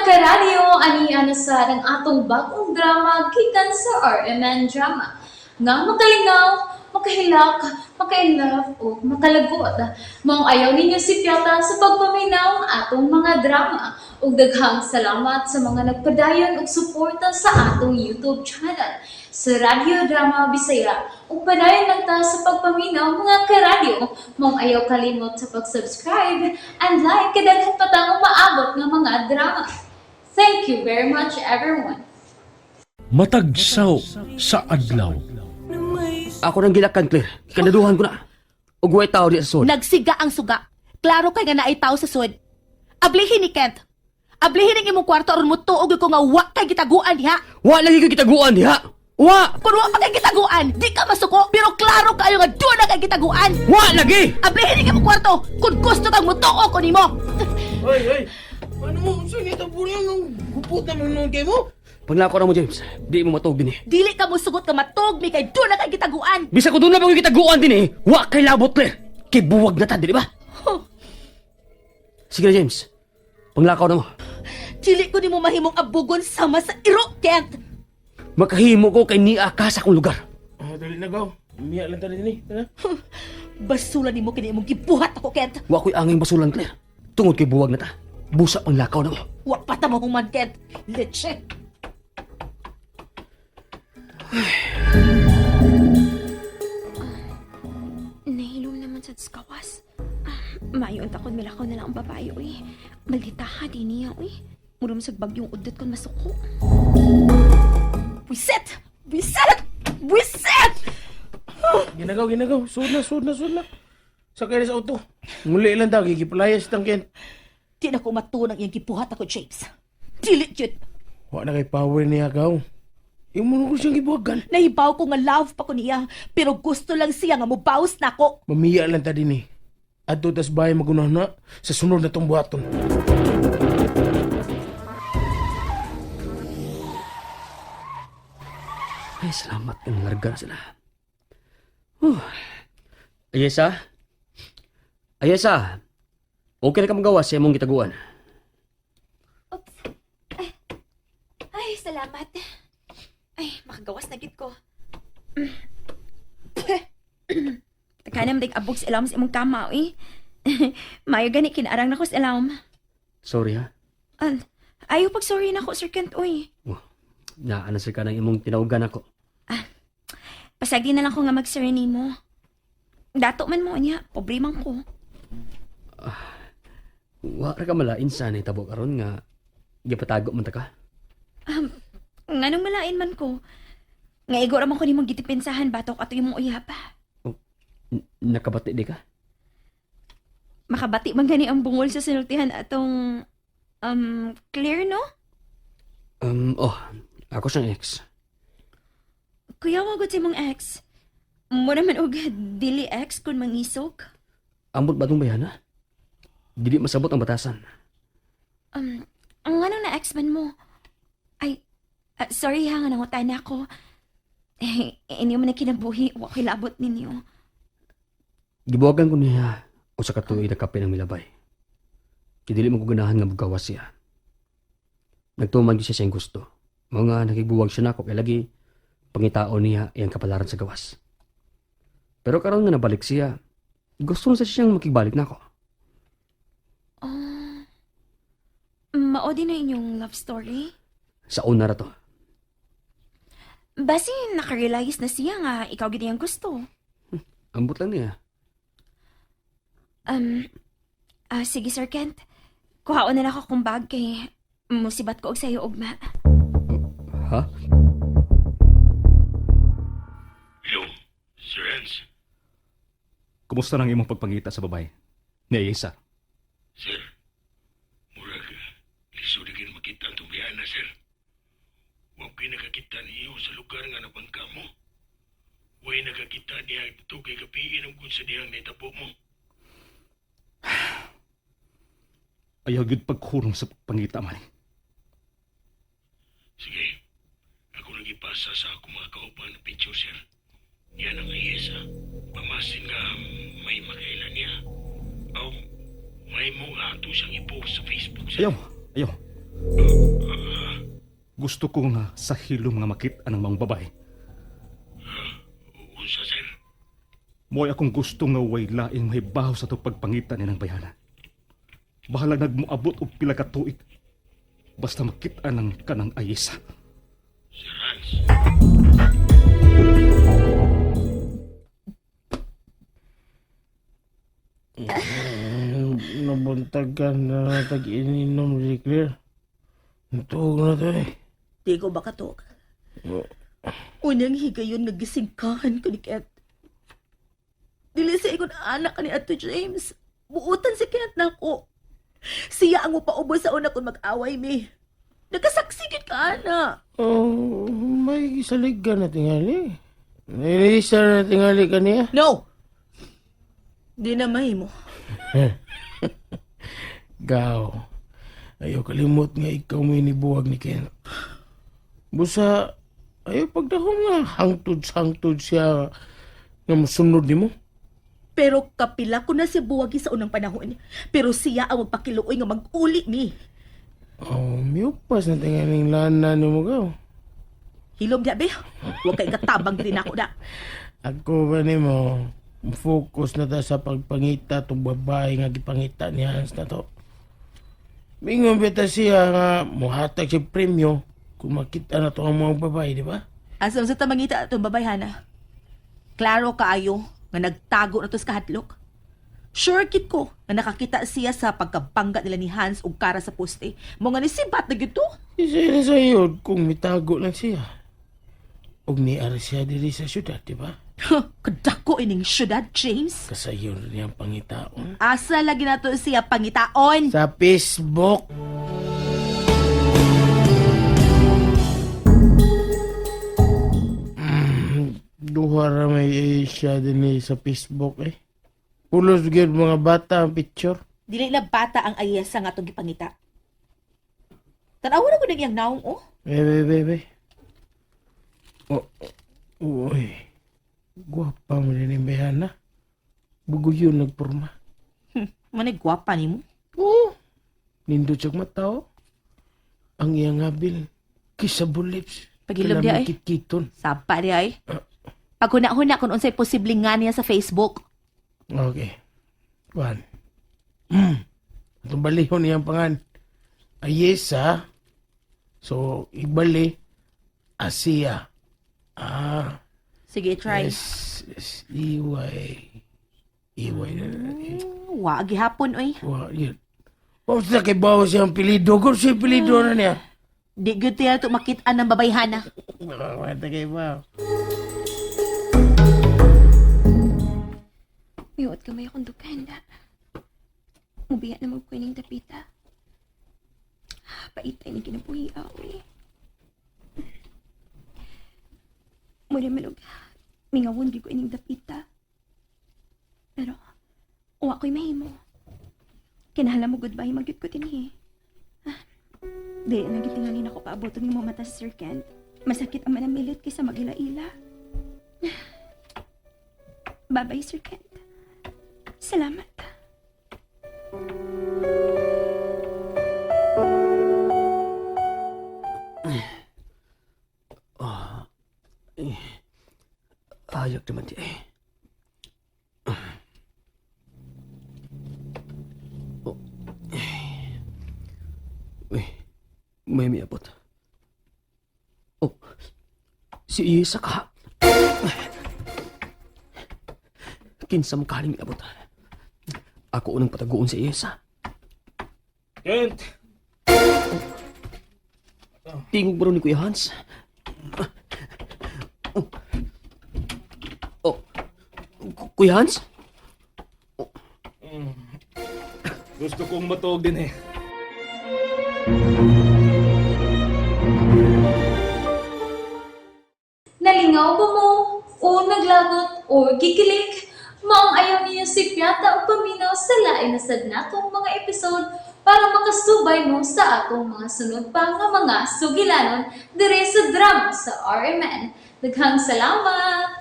Karadyo, ani na sa ang atong bagong drama gikan sa RMN Drama. Nga makalingaw, makahilak, maka-inlove o makalagot. Maong ayaw ninyo sipyata sa pagpaminaw ang atong mga drama. Ug daghang salamat sa mga nagpadayon og suporta sa atong YouTube channel sa Radyo Drama Bisaya. Ug padayon lang ta sa pagpaminaw, mga karadyo. Maong ayaw kalimot sa pag-subscribe and like kay daghan pa tang umaabot nga mga drama. Thank you very much, everyone. Matag saw sa adlaw. Ako nang gilakan, Claire. Kandaduhan ko na. Ug way tao di sa sud. Nagsiga ang suga. Klaro kay nga naay tao sa sud. Ablihin ni Kent. Ablihin ang imong kwarto aron mo tuog ko nga wa kay gitaguan diha. Wa lagi ko gitaguan diha. Wa! Kun wa pa kay gitaguan, di ka masuko, pero klaro kayo nga doon na kay gitaguan. Wa lagi! Ablihin ang imong kwarto kung gusto kang mutuo ko nimo. Hoy, hoy! Ano mo? Saan ito po yan? Ang gupot naman nun kay mo? Panglako na mo, James. Di mo matuog din eh. Dili ka mosugot nga matuog mi kay doon na kay gitaguan. Bisa ko doon na pag gitaguan din eh. Wa kay labot, Claire. Kay buwag na ta, di ba? Sige na, James. Panglakaw na mo. Dili ko nimo mahimong abugon sama sa iro, Kent. Makahimo ko kay niya ka sa akong lugar. Ah, dali na gaw. Umiyak lang tayo din eh. Tara. Basula nimo kini imong gibuhat ako, Kent. Wa ko'y anging basulan, Claire. Tungod kay buwag na ta. Busa panglakaw na mo. Wa pa ta mahuman, Kent. Leche. Nahilom naman sa kawas. Ah, mayo ang takot milakaw na lang ang babae, uy. Maldita ka, di niya, uy. Muram sa bagyong udot kon masuko. Buiset! Buiset! Buiset! Ginagaw, ginagaw. Sud na, sud na, sud na. Sakay na sa auto. Muli lang daw. Gigipalayas tang Kent. Di na ko matuon ang iyang gibuhat ako, James. Dili yun. Wa na kay power niya gaw. Imo na ko siyang gibuwagan. Nahibaw ko nga love pa ko niya, pero gusto lang siya nga mubawas na ako. Mamiya lang ta din eh. Adto tas bahay magunah na sa sunod na tong buhaton. Ay, salamat. Ang larga na sila. Huh. Ayesa? Ayesa? Okay na ka magawa sa imong gitaguan. Oops. Ay, ay, salamat. Ay, makagawas na gid ko. Taka na madig abog sa ilawom sa imong kama, uy. Mayo gani, kinaarang na ko sa ilawom. Sorry ha. Ah, ayaw pag sorry na ko, Sir Kent, uy. Naana sa ka ng imong tinawagan ako. Pasagdi na lang ko nga mag-sorry nimo. Dato man mo niya, pobre man ko. Wa ra ka malain sa nahitabo karon nga gipatago man ta ka. Nganong malain man ko. Nga igo ra man ko nimong gitipensahan batok ato imong uyab. Nakabati di ka? Makabati man gani ang bungol sa sinultihan atong clear no? Oh, ako siyang ex. Kuya wagod sa imong ex. Mura man og dili ex kun mangisog. Ambot ba itong bayana? Dili masabot ang batasan. Ang nganong na ex man mo? Ay, ah, sorry ha nga nangutana ko. Eh, inyo man na kinabuhi, wa ko'y labot ninyo. Gibuwagan ko niya usa ka tuig na kape ng milabay. Kay dili man ko ganahan nga mugawas siya. Nagtuman gyud siya sa iyang gusto. Mga nakibuwag siya nako kay lagi pangitaon niya iyang kapalaran sa gawas. Pero karon nga nabalik siya, gusto na sa siyang makigbalik nako. Oh. Mao din na inyong love story? Sa una ra to. Basi nakarealize na siya nga ikaw gid ang gusto. Ambot lang niya. Sige, Sir Kent. Kuhaon na lang ako kong bag kay musibat ko og sayo ugma. Ha? Hello, Sir Hans. Kumusta nang imong pagpangita sa babae? Ni Ayesa. Sir, murag, lisod na makita ang tumbihan na, sir. Huwag kayo nakakita niyo sa lugar nga nabangka mo. Huwag nakakita niya ito kay kapiin ang kung sa dihang naitabo mo. Ayaw gyud pagkurong sa pagpangita man. Sige, ako nagipasa sa akong mga kauban na picture, sir. Yan ang iyesa. Pamasin nga may makaila niya. O, may mo nga ato siyang ipost sa Facebook, sir. Ayaw, ayaw. Gusto ko nga sa hilom nga makit-an ang mga babae. Unsa, sir? Mo'y akong gusto nga way laing mahibaw sa itong pagpangita ni ng bayana. Bahala nagmuabot og pila ka tuig. Basta makit-an ang kanang Ayesa. Sir Hans. Nabuntag ka na tag-ininom si Claire. Natuog na to eh. Di ko bakatok. Unang higayon nagisingkahan ko ni Kent. Dili sa ikon anak ni Ato James. Buutan si Kent na ako. Siya ang mupaubos sa una kung mag-away mi. Nagkasaksigit ka, ana. Oh, may gisalig ka na tingali. Nilisa na tingali ka niya. No! Di na mahimo. Gaw, ayaw kalimot nga ikaw may nibuwag ni Ken. Busa, ayaw pagdahom nga hangtod-hangtod siya nga musunod nimo. Pero kapila ko na siya buwagi sa unang panahon. Pero siya ang magpakiluoy nga mag-uli mi. Oh, miupas na tingaling lana nimo gaw. Hilom diya, be. Huwag kay katabang din ako na. Ako ba nimo, focus na ta sa pagpangita tong babae nga gipangita ni Hans na to. Mingon bita siya nga muhatag siya premyo kung makita na to ang mga babae, di ba? Asa sa tamangita atong babay, Hana. Klaro kaayo nga nagtago na to sa kahadlok. Sure kit ko nga nakakita siya sa pagkabangga nila ni Hans ug Kara sa poste. Mo nga nisibat na gyud to. Isa na sa iyo kung mitago lang siya. Og niara siya diri sa syudad, di ba? Huh, Kadako ining syudad, James. Kasayon rin niyang pangitaon. Asa lagi nato siya pangitaon. Sa Facebook! Duha ra may siya din eh sa Facebook eh. Pulos gyud mga bata ang picture. Dili na bata ang ayesa nga atong gipangita. Tanawa na ko nang iyang naong oh. Be, be, be, be. Oh, oh, uy. Gwapa mo din yung bayana. Buguyo nagporma. Manay gwapa nimo. Oo. Nindot siyang mata, oh. Ang iyang abil. Kisa bulips. Pagilom diya, eh. Kitkiton. Sapa di ay. Paghuna-huna kung unsay posible nga niya sa Facebook. Okay. Kuan. Itong balihon niyang pangan. Ayesa. So, ibali. Asia. Ah. Sige, try. S, S, E, Y. E, Y na na. Wa gihapon oy. Wa, yun. Basta kay bawo siyang pilido. Kung siya pilido na niya. Di gyud tiya to makit-an ng babayhana. Basta kay bawo. Miwat kamay akong dughan. Mubiya na magkuining dapita. Paitay ni kinabuhi ako eh. Muna malog, mingawon di ko ining dapita. Pero, uwa ko'y mahimo. Kinahala mo goodbye, magyud ko dinhi. Ah, di, nagitingalin ako paaboton ng mata sa Sir Kent. Masakit ang manamilit kaysa magila-ila. Bye-bye, Sir Kent. Salamat. Ayok naman di eh. Oh. Eh. Uy, may miabot. Oh, si Isa ka. Kinsa mo kaling miabot. Ako unang pataguon si Isa. Kent! Tingog bro ni Kuya Hans. Oh. Oh. Kuya Hans? Gusto kong matuog din eh. Nalingaw ba mo? O naglagot o gikilig? Maong ayaw niyo si Piata o paminaw sa lain na sad natong mga episode para makasubay mo sa atong mga sunod pa nga mga sugilanon dire sa drama sa RMN. Daghang salamat!